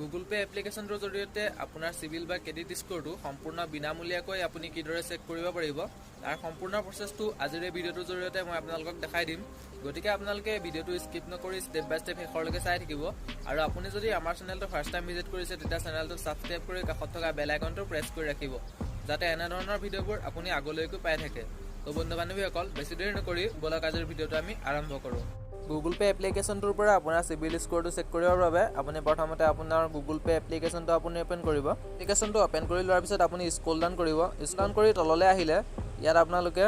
Google pay' এপ্লিকেশ্যনটোৰ জৰিয়তে আপোনাৰ civil বা ক্ৰেডিট স্ক'ৰটো সম্পূৰ্ণ বিনামূলীয়াকৈ আপুনি কিদৰে চেক কৰিব পাৰিব, তাৰ সম্পূৰ্ণ প্ৰচেছটো আজিৰ এই ভিডিঅ'টোৰ জৰিয়তে মই আপোনালোকক দেখাই দিম। গতিকে আপোনালোকে ভিডিঅ'টো স্কিপ নকৰি ষ্টেপ বাই ষ্টেপ শেষৰলৈকে চাই থাকিব। আৰু আপুনি যদি আমাৰ চেনেলটো ফাৰ্ষ্ট টাইম ভিজিট কৰিছে, তেতিয়া চেনেলটো ছাবস্ক্ৰাইব কৰি কাষত থকা বেল আইকনটো প্ৰেছ কৰি ৰাখিব, যাতে এনেধৰণৰ ভিডিঅ'বোৰ আপুনি আগলৈকো পাই থাকে। তো বন্ধু বান্ধৱীসকল, বেছি দেৰি নকৰি ব'লক, আজিৰ ভিডিঅ'টো আমি আৰম্ভ কৰোঁ। গুগল পে' এপ্লিকেশ্যনটোৰ পৰা আপোনাৰ চিভিল স্ক'ৰটো চেক কৰিবৰ বাবে আপুনি প্ৰথমতে আপোনাৰ গুগল পে' এপ্লিকেশ্যনটো আপুনি অ'পেন কৰিব। এপ্লিকেশ্যনটো অ'পেন কৰি লোৱাৰ পিছত আপুনি স্ক্ৰল ডাউন কৰিব। স্ক্ৰল ডাউন কৰি তললৈ আহিলে ইয়াত আপোনালোকে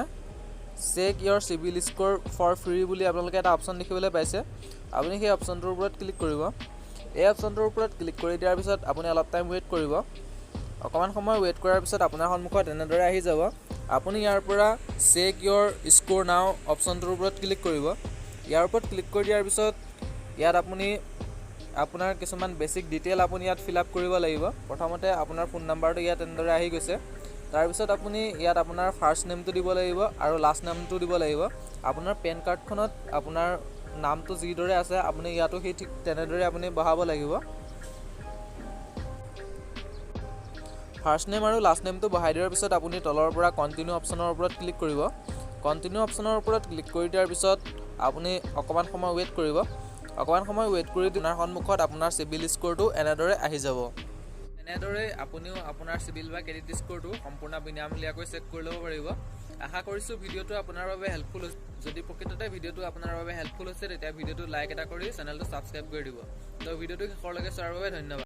"Check your CIBIL score for free" বুলি আপোনালোকে এটা অপশ্যন দেখিবলৈ পাইছে। আপুনি সেই অপশ্যনটোৰ ওপৰত ক্লিক কৰিব। এই অপশ্যনটোৰ ওপৰত ক্লিক কৰি দিয়াৰ পিছত আপুনি অলপ টাইম ৱেইট কৰিব। অকণমান সময় ৱেইট কৰাৰ পিছত আপোনাৰ সন্মুখত এনেদৰে আহি যাব। আপুনি ইয়াৰ পৰা "চেক ইয়ৰ স্ক'ৰ নাও" অপশ্যনটোৰ ওপৰত ক্লিক কৰিব। ইয়াৰ ওপৰত ক্লিক কৰি দিয়াৰ পিছত ইয়াত আপুনি আপোনাৰ কিছুমান বেছিক ডিটেইল আপুনি ইয়াত ফিল আপ কৰিব লাগিব। প্ৰথমতে আপোনাৰ ফোন নাম্বাৰটো ইয়াত এনেদৰে আহি গৈছে। তাৰপিছত আপুনি ইয়াত আপোনাৰ ফাৰ্ষ্ট নেমটো দিব লাগিব আৰু লাষ্ট নেমটো দিব লাগিব। আপোনাৰ পেন কাৰ্ডখনত আপোনাৰ নামটো যিদৰে আছে, আপুনি ইয়াতো সেই ঠিক তেনেদৰে আপুনি বহাব লাগিব। ফাৰ্ষ্ট নেম আৰু লাষ্ট নেমটো বহাই দিয়াৰ পিছত আপুনি তলৰ পৰা কণ্টিনিউ অপশ্যনৰ ওপৰত ক্লিক কৰিব। কণ্টিনিউ অপশ্যনৰ ওপৰত ক্লিক কৰি দিয়াৰ পিছত আপুনি অকণমান সময় ৱেইট কৰিব। অকণমান সময় ৱেইট কৰি আপোনাৰ সন্মুখত আপোনাৰ চিভিল স্ক'ৰটো এনেদৰে আহি যাব। এনেদৰেই আপুনিও আপোনাৰ চিভিল বা ক্ৰেডিট স্ক'ৰটো সম্পূৰ্ণ বিনামূলীয়াকৈ চেক কৰি ল'ব পাৰিব। আশা কৰিছোঁ ভিডিঅ'টো আপোনাৰ বাবে হেল্পফুল হৈছে। যদি প্ৰকৃততে ভিডিঅ'টো আপোনাৰ বাবে হেল্পফুল হৈছে, তেতিয়া ভিডিঅ'টো লাইক এটা কৰি চেনেলটো ছাবস্ক্ৰাইব কৰি দিব। তো ভিডিঅ'টো শেষৰলৈকে চোৱাৰ বাবে ধন্যবাদ।